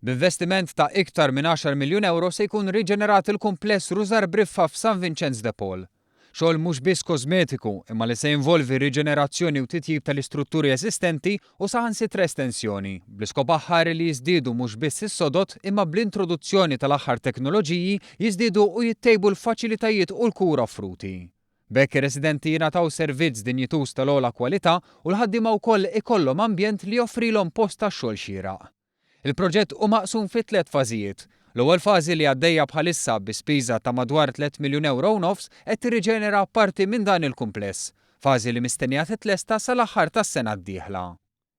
B'investiment ta' iktar minn 10 miljun ewro se jkun riġenerat il-kumpless Rużar Briffa f'San Vinċenz de Paul. Xogħol mhux biss kożmetiku imma li se jinvolvi riġenerazzjoni u titjib tal-istrutturi eżistenti u saħansitra estensjoni, bl-iskop aħħari li jiżdiedu mhux biss is-sodod imma bl-introduzzjoni tal-aħħar teknoloġiji jiżdiedu u jittejbu l-faċilitajiet u l-kura offruti. B'hekk ir-residenti jingħataw servizz dinjituż tal-ogħla kwalità u l-ħaddiema wkoll ikollhom ambjent li joffrilhom post tax-xogħol xieraq. Il-proġett hu maqsum fi tliet fażijiet. L-ewwel fażi li għaddejja bħalissa bi spiża ta' madwar 3.5 miljun qed tirriġenera parti minn dan il-kumpless, fażi li mistennija titlesta sal-aħħar tas-sena d-dieħla.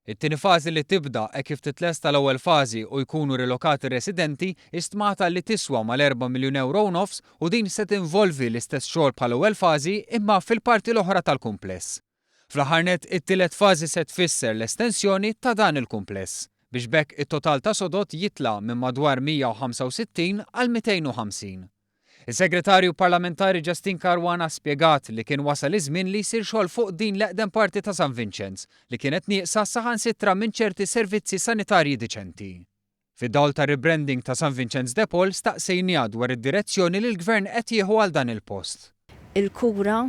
It-tieni fażi li tibda hekk kif titlesta l-ewwel fażi u jkunu rilokati r-residenti hi stmata li tiswa mal-4.5 miljun u din se tinvolvi l-istess xogħol bħal-ewwel fażi imma fil-parti l-oħra tal-kumpless. Fl-aħħar nett, it-tielet fażi se tfisser l-estensjoni ta' dan il-kumpless, biex b'hekk it-total ta' sodod jitla' minn madwar 165 għal 250. Is-Segretarju Parlamentari Justyne Caruana spjegat li kien wasal iż-żmien li jsir xogħol fuq din l-eqdem parti ta' San Vinċenz li kienet nieqsa saħansitra minn ċerti servizzi sanitarji diċenti. Fid-dawl ta' rebranding ta' San Vinċenz de Paul staqsejniha dwar id-direzzjoni li l-Gvern qed jieħu għal dan il-post. Il-kura,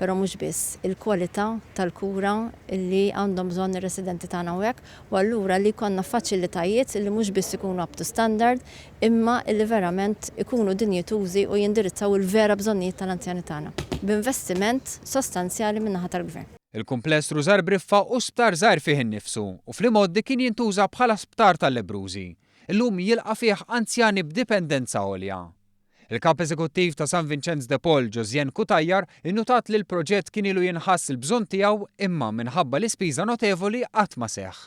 però mhux biss, il-kwalità tal-kura li għandhom bżonn ir-residenti tagħna hawnhekk u allura li jkollna faċilitajiet li mhux biss ikunu up to standard imma li verament ikunu dinjitużi u jindirizzaw il-vera bżonnijiet tal-anzjani tagħna b'investiment sostanzjali min-naħa tal-Gvern. Il-kumpless Rużar Briffa hu sptar żgħir fih innifsu u fl-imgħoddi kien jintuża bħala sptar tal-lebbrużi. Illum jilqa' fih anzjani b'dipendenza għolja. Il-Kap Eżekuttiv ta' San Vinċenz de Paul, Josianne Cutajar, innutat li l-proġett kien ilu jinħass il-bżonn tiegħu imma minħabba l-ispiża notevoli qatt ma seħħ.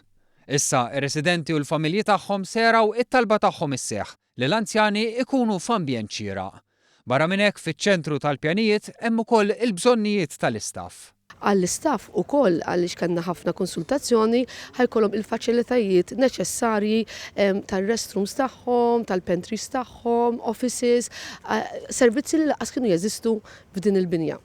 Issa, ir-residenti u l-familji tagħhom se jaraw it-talba tagħhom isseħħ li l-anzjani ikunu f'ambjent xieraq. Barra minn hekk fiċ-ċentru tal-pjanijiet hemm ukoll il-bżonnijiet tal-istaff. Għall-istaff ukoll, għaliex kellna ħafna konsultazzjoni, ħa jkollhom il-faċilitajiet neċessarji tal-restrooms tagħhom, tal-pantries tagħhom, offices, servizzi li lanqas kienu jeżistu f'din il-binja.